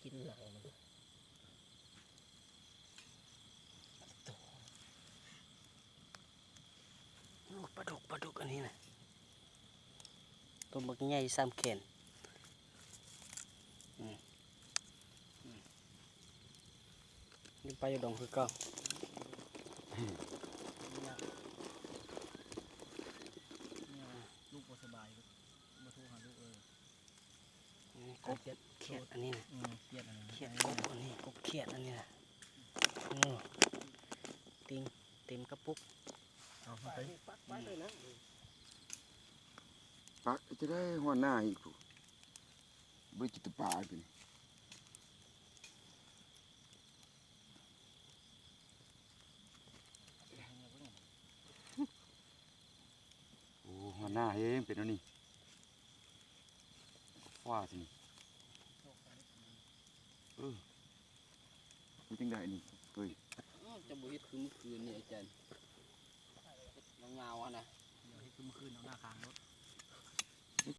ກິນຫຼັງມັນ. ໂອ້ ປາດຸກ ປາດຸກອັນນີ້ນະ ຕົວບັກໃຫຍ່ສ່ຳແຂນ. ອືມ ອືມ ຍັງໄປຢູ່ດອງຄືເກົ່າ. ລູກບໍ່ສະບາຍ ບໍ່ໂທຫາລູກເລີຍ. ອືມ ກົບຂຽດອັນນີ້ນະ ຂຽດອັນນີ້ ຂຽດກົບອັນນີ້ ກົບຂຽດອັນນີ້ນະ. ໂອ້ ຕິງເຕັມກະປຸກ. ເອົາໄປ ປັກໄປເລີຍນະ ປັກຈະໄດ້ຮອດໜ້າອີກ ບໍ່ໄດ້ກິນແຕ່ປາເປັນ. ໂອ້ ຮອດໜ້າເອງເປັນແນວນີ້ ຟ້າຊິນີ້. ເອີ ເປັນຈັ່ງໃດນີ້ເອີຍ? ເຈົ້າບໍ່ເຮັດຄືມື້ຄືນນີ້ອາຈານ ຍາວໆຫັ້ນນະ. ດຽວເຮັດຄືມື້ຄືນ ເອົາໜ້າຄ້າງໂລດ.